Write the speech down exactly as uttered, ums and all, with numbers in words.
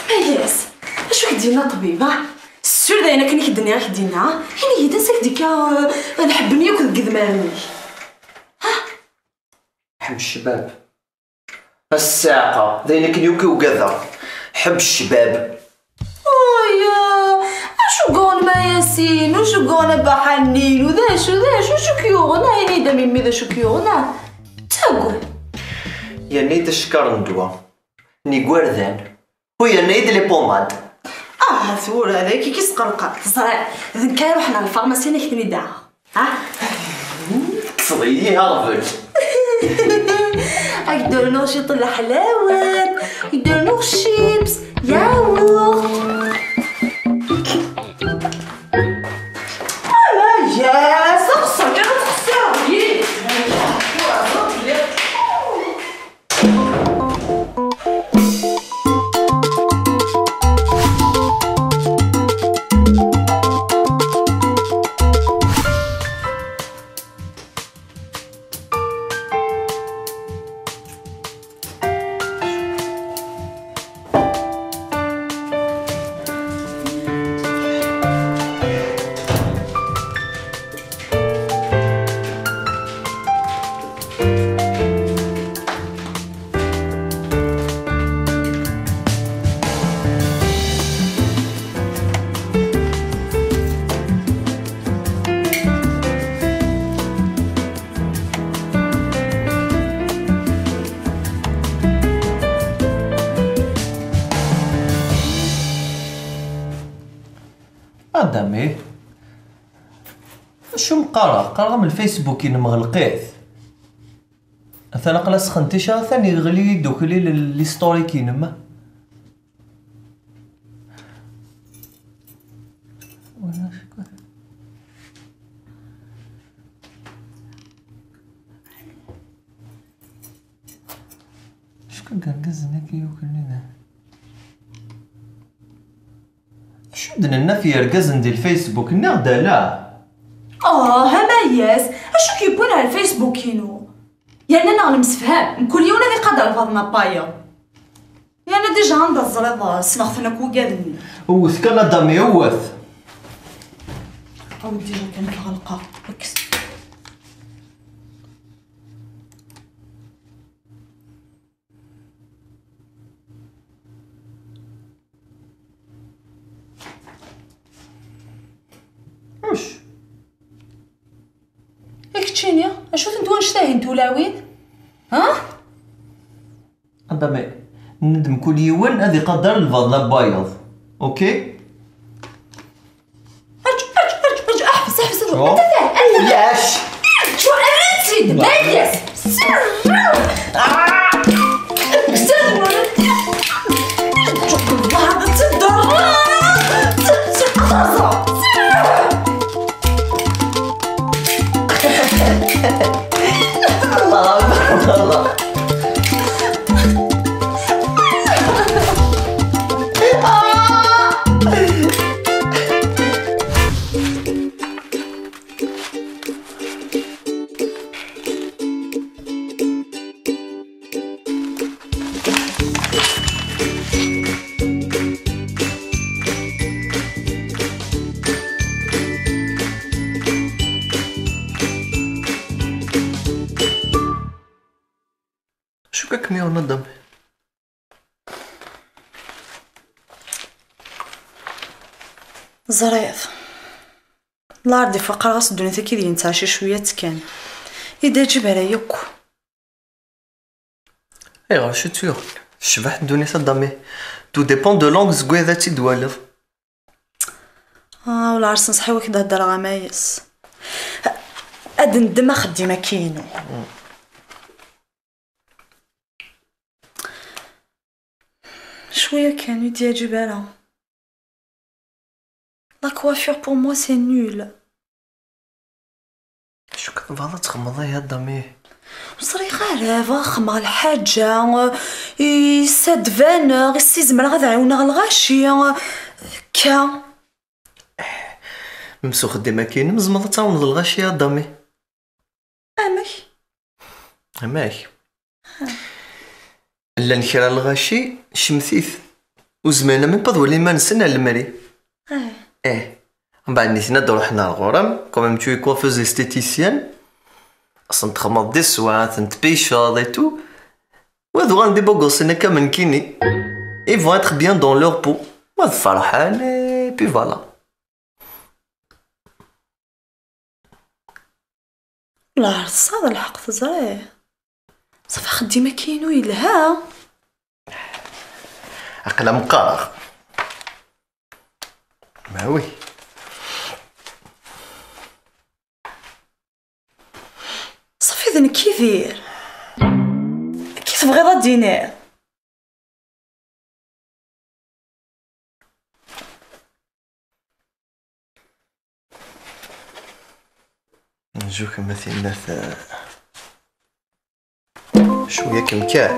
Ayas, acu k-d-yenna ṭṭbib, ah? Ssur d ayen akken i k-d-nniɣ, i k-d-yenna, ini-yi-d ansa k-d-ikka, eh, lḥebb-nni akk deg idmaren-ik. Ḥebb ccbab. A ssiɛqa, d ayen akken yakk i ugadeɣ. Ḥebb ccbab. Ay, acu yuɣen a Yasin, acu yuɣen a Baḥa Nnil, d acu, d acu, acu k-yuɣen, ah, ini-d a mimi d acu k-yuɣen, ah? Ttagad. Yerna-yi-d acekkaṛ n ddwa, n yigerdan, u yerna-yi-d les pommades. Ah, tura, d ayagi i k-isqelqen. Teẓriḍ, d nekk ara iruḥen ɣer lfarmasi ad ak-ten-id-aɣeɣ. Ha? Kkseḍ-iyi aɣbel. Ad k-d-rnuɣ ciṭ n leḥlawat, ad k-d-rnuɣ chips, yaourt. Ala, yes, axeṣṣar kan ad txeṣṣireḍ yid-i. Adami, acu m-qqareɣ? Qqareɣ-am lfacebook-inem ɣelq-it. Atan aql-as xenticeɣ, atan yeɣli-d ukli l-, l'historique-inem. Acku deg irgazen-agi yuklinen. Acu d-nenna f yergazen di lfacebook? Nniɣ-d ala. Oh, amayas, acu k-yewwin ɣer lfacebook-inu? Yerna neɣ nemsefham, mkul yiwen ad iqader lbaḍna n wayeḍ. Yerna déjà anda teẓriḍ, ssneɣ-ten akk wigad-nni. Wwet kan a Dami, wwet. Awi déjà kan ɣelqeɣ. Kkes. Uc. I keččini, acu-tent wannect-ahin tulawin? Ha? Anda ma, ned mkul yiwen ad iqader lbaḍna n wayeḍ. Ok? Aǧ, aǧ, aǧ, aǧ, aḥbes, aḥbes, aḥbes. Ulac. Acu, err-itt-id, mayas. Serreɣ. Ah! Serreɣ. Serreɣ. Acu akka kem-yuɣen a Dami? Ẓriɣ. Lard ifeqqer ɣas ddunit akka i d-yettɛaci cwiya kan. I d-aǧib ara yakk. Ayɣer, acu tt-yuɣen? Tecbeḥ ddunit a Dami. Tout dépend de l'angle seg wayed ad tt-id-twaliḍ. Ah, wala ar s-nṣeḥ-iw ad k-d-heddreɣ a mayas. Ad ndem axeddim-agi-inu. Cwiya kan, ur d-yeɛǧib ara. La coiffure pour moi, c'est nul. Acu akka tebɣiḍ ad txedmeḍ, ay a Dami? Ur ẓriɣ ara, bɣiɣ xedmeɣ lḥaǧa, euh, Is ad d-baneɣ, is zemreɣ ad ɛiwneɣ lɣaci. Akka. Mem s uxeddim akkin, tzemreḍ ad tɛawneḍ lɣaci a Dami. Amek? Amek? Llan kra n lɣaci, cemtit. Ur zmiren même pas ad walin iman-nsen ar lemri. Eh. Mbeɛd nitni ad d-ruḥen ar ɣur-m, quand même tu es coiffeuse esthéticienne. Ad sen-txedmeḍ des soins, ad ten-tpiceḍ et tout. Wa ad uɣalen d ibugusen akka am nekkini. Ils vont être bien dans leur peau. Wa ad ferḥen, et puis voilà. La, tesɛiḍ lḥeqq, teẓriḍ. Ṣafi axeddim-agi-inu yelha. Aql-am qqareɣ. Ma oui. Ṣafi d nekk i dir. Akka i tebɣiḍ ad d-tiniḍ? Njuk ma tinna ta. Cwiya kem kan.